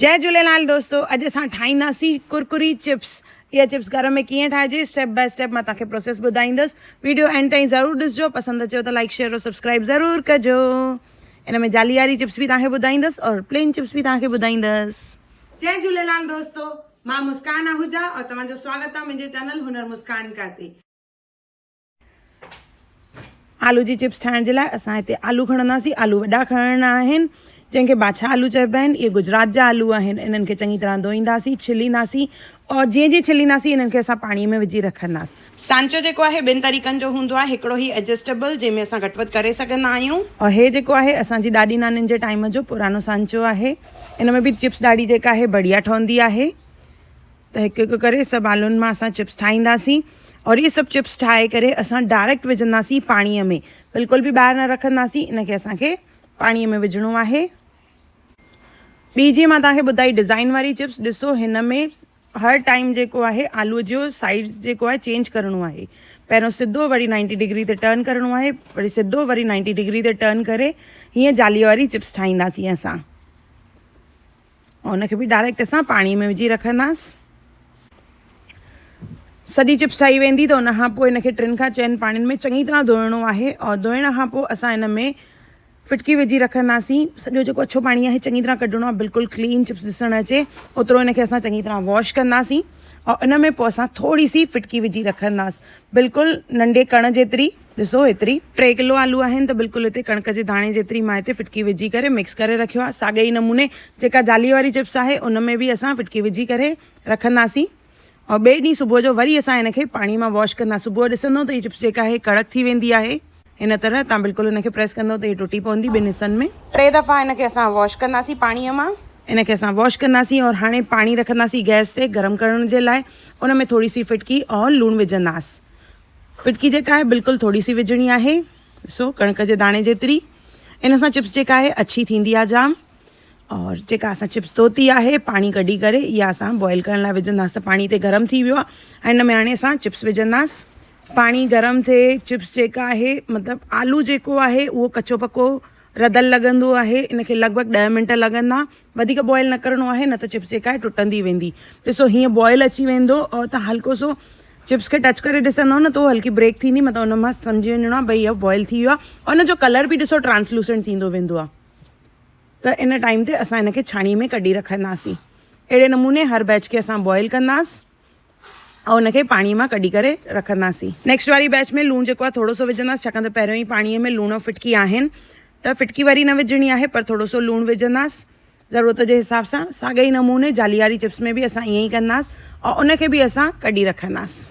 جئي جهوليلال دوستو اڄ اسان ٺاهينداسين ڪرڪري چپس. اها چپس گهر ۾ ڪيئن ٺاهجي اسٽيپ باء اسٽيپ مان توهان کي پروسيس ٻڌائيندس. ويڊيو اينڊ تائين ضرور ڏسجو پسند اچيو ته لائيڪ شيئر اور سبسڪرائيب ضرور ڪجو. ان ۾ جالي واري چپس به توهان کي ٻڌائيندس اور پلين چپس به توهان کي ٻڌائيندس. جئي جهوليلال دوستو مان مسڪان آهوجا اور توهان جو سواگت آ منهنجي چينل هنر مسڪان ڪا تي. آلو جي چپس ٺاهڻ جي لاء اسان هتي آلو کڻنداسين. آلو وڏا کڻڻا آهن جنهن کي باڇا آلو چئبا آهن. اهي گجرات جا آلو آهن. انهن کي چڱي طرح ڌوئينداسين، ڇلينداسين اور جيئن جيئن ڇلينداسين انهن کي اسان پاڻي ۾ وجهي رکنداسين. سانچو جيڪو آهي ٻن طريقن جو هوندو آهي. هڪڙو هي ايڊجسٽيبل جنهن ۾ اسان گهٽ وڌ ڪري سگهندا آهيون. اور هي جيڪو آهي اسان جي ڏاڏي نانين جي ٽائيم جو پراڻو سانچو آهي. ان ۾ به چپس ڏاڍي جيڪا آهي بڙيا ٺهندي آهي. ته هڪ هڪ ڪري سڀ آلون مان اسان چپس ٺاهينداسين اور اهي سڀ چپس ٺاهي ڪري اسان ڊائريڪٽ وجهنداسين پاڻيء ۾ بلڪل به ٻاهر نه رکنداسين ان کي اسان کي پاڻيء ۾ وجهڻو آهي. ٻي جيئن مان توهان کي ٻڌائي ڊزائن واري چپس ڏسو هن ۾ هر ٽائيم جيڪو آهي آلوء جو سائيز جيڪو آهي چينج ڪرڻو آهي پهريون سڌو وري نائنٽي ڊگري تي ٽرن ڪرڻو آهي وري سڌو وري نائنٽي ڊگري تي ٽرن ڪري هيئن جاليء واري چپس ٺاهينداسين اسان. ان کي به ڊائريڪٽ اسان پاڻي ۾ وجهي رکنداس. سڄي چپس ٺهي ويندي ته ان کان پوء ان کي ٽن کان چئن پاڻين ۾ چڱي طرح ڌوئڻو آهي اور ڌوئڻ کان پوء اسان ان ۾ ڦٽڪي وجهي رکنداسين. سڄو جيڪو اڇو پاڻي آهي چڱي طرح ڪڍڻو آهي بلڪل ڪلين چپس ڏسڻ اچي اوترو ان کي اسان چڱي طرح واش ڪنداسين اور ان ۾ پوء اسان ٿوري سي ڦٽڪي وجهي رکنداس بلڪل ننڍي ڪڻ جيتري. ڏسو ايتري. ٽي ڪلو آلو آهن ته بلڪل هتي ڪڻڪ جي داڻي جيتري مان هتي ڦٽڪي وجهي ڪري مڪس ڪري رکيو آهي. ساڳئي ئي نموني جيڪا جالي واري چپس آهي ان ۾ به اسان ڦٽڪي وجهي ڪري رکنداسين اور ٻئي ڏينهن صبح جو وري اسان هن کي پاڻي مان واش ڪندا صبح جو ڏسندو ته هي چپس جيڪا آهي ڪڙڪ ٿي ويندي آهي. هن طرح تان بلڪل هن کي پريس ڪندو ته هي ٽٽي پوندي ٻن حصن ۾. ٽي دفعا هن کي اسان واش ڪنداسين پاڻي مان. هن کي اسان واش ڪنداسين اور هاڻي پاڻي رکنداسين گئس تي گرم ڪرڻ جي لاء ان ۾ ٿوري سي ڦٽڪي اور لوڻ وجهنداس. ڦٽڪي جيڪا آهي بلڪل ٿوري سي وجهڻي آهي ڏسو ڪڻڪ جي داڻي جيتري ان سان چپس جيڪا آهي اڇي ٿيندي آهي جام اور جيڪا اسان چپس ڌوتي آهي پاڻي ڪڍي ڪري اها اسان بوائل ڪرڻ لاء وجهنداس ته پاڻي تي گرم ٿي ويو آهي ۽ ان ۾ هاڻي اسان چپس وجهنداس پاڻي گرم ٿئي چپس جيڪا آهي مطلب آلو جيڪو آهي اهو ڪچو پڪو رڌل لڳندو آهي ان کي لڳ ڀڳ ڏهه منٽ لڳندا وڌيڪ بوائل نه ڪرڻو آهي نه ته چپس جيڪا آهي ٽٽندي ويندي ڏسو هيئن بوائل اچي ويندو اور تان هلڪو سو چپس کي ٽچ ڪري ڏسندو نه ته هلڪي بريڪ ٿيندي مطلب ان مان سمجهي وڃڻو آهي ڀئي اهو بوائل ٿي ويو آهي ان جو ڪلر به ڏسو ٽرانسلوسنٽ ٿيندو ويندو آهي ته ان ٽائيم تي اسان ان کي ڇاڻي ۾ ڪڍي رکنداسين اهڙي نموني هر بيچ کي اسان بوائل ڪنداسين ۽ ان کي پاڻي مان ڪڍي ڪري رکنداسين. نيڪسٽ واري بيچ ۾ لوڻ جيڪو آهي ٿورو سو وجهنداسين ڇاڪاڻ ته پهريون ئي پاڻي ۾ لوڻ ۽ ڦٽڪي آهن ته ڦٽڪي وري نه وجهڻي آهي پر ٿورو سو لوڻ وجهنداسين ضرورت جي حساب سان. ساڳئي ئي نموني جالي واري چپس ۾ به اسان ائين ئي ڪنداسين ۽ ان کي به اسان ڪڍي رکنداسين.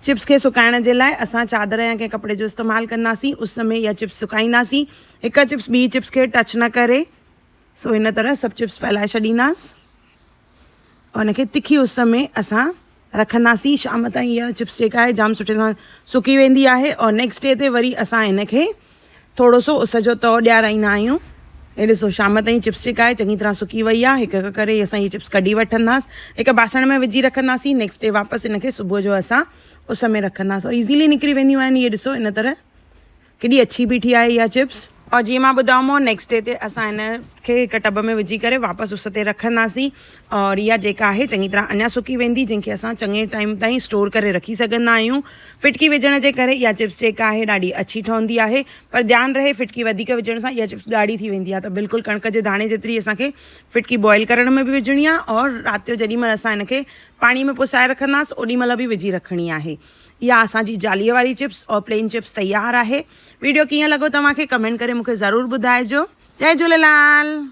چپس کي سڪائڻ جي لاء اسان چادر يا ڪنهن ڪپڙي جو استعمال ڪنداسين اس ۾ اها چپس سڪائينداسين هڪ چپس ٻي چپس کي ٽچ نه ڪري سو هن طرح سڀ چپس ڦهلائي ڇڏينداسين. ان کي تکي اس ۾ اسان رکنداسين شام تائين اها چپس جيڪا آهي جام سٺي سان سڪي ويندي آهي اور نيڪسٽ ڊي تي وري اسان هن کي ٿورو سو اس جو تئو ڏيارائيندا آهيون هي ڏسو شام تائين چپس جيڪا آهي چڱي طرح سڪي وئي آهي هڪ هڪ ڪري اسان هي چپس ڪڍي وٺنداسين هڪ باسڻ ۾ وجهي رکنداسين نيڪسٽ ڊي واپس هن کي صبح جو اسان اس ۾ رکنداسين ايزيلي نڪري وينديون آهن اهي ڏسو ان طرح ڪيڏي اڇي بيٺي آهي اها چپس. اور جيئن مان ٻڌايومانو نيڪسٽ ڊي تي اسان هن کي هڪ ٽب ۾ وجهي ڪري واپس اس تي رکنداسين اور اها جيڪا آهي چڱي طرح اڃا سڪي ويندي جنهن کي اسان چڱي ٽائيم تائين اسٽور ڪري رکي سگهندا آهيون. ڦٽڪي وجهڻ جي ڪري اها چپس جيڪا آهي ڏاڍي اڇي ٺهندي آهي پر ڌيان رهي ڦٽڪي وڌيڪ وجهڻ سان اها چپس ڳاڙهي ٿي ويندي آهي ته بلڪل ڪڻڪ جي داڻي جيتري اسان کي ڦٽڪي بوائل ڪرڻ ۾ به وجهڻي آهي اور رات جو جيڏي مهل اسان هن کي پاڻي ۾ پسائي رکنداسين اوڏي مهل به وجهي رکڻي آهي. اها اسان جي جاليء واري چپس اور پلين چپس تيار آهي. ويڊيو ڪيئن لڳو توهان کي ڪمينٽ ڪري مون کي ضرور ٻڌائجو. جئي جهوليلال.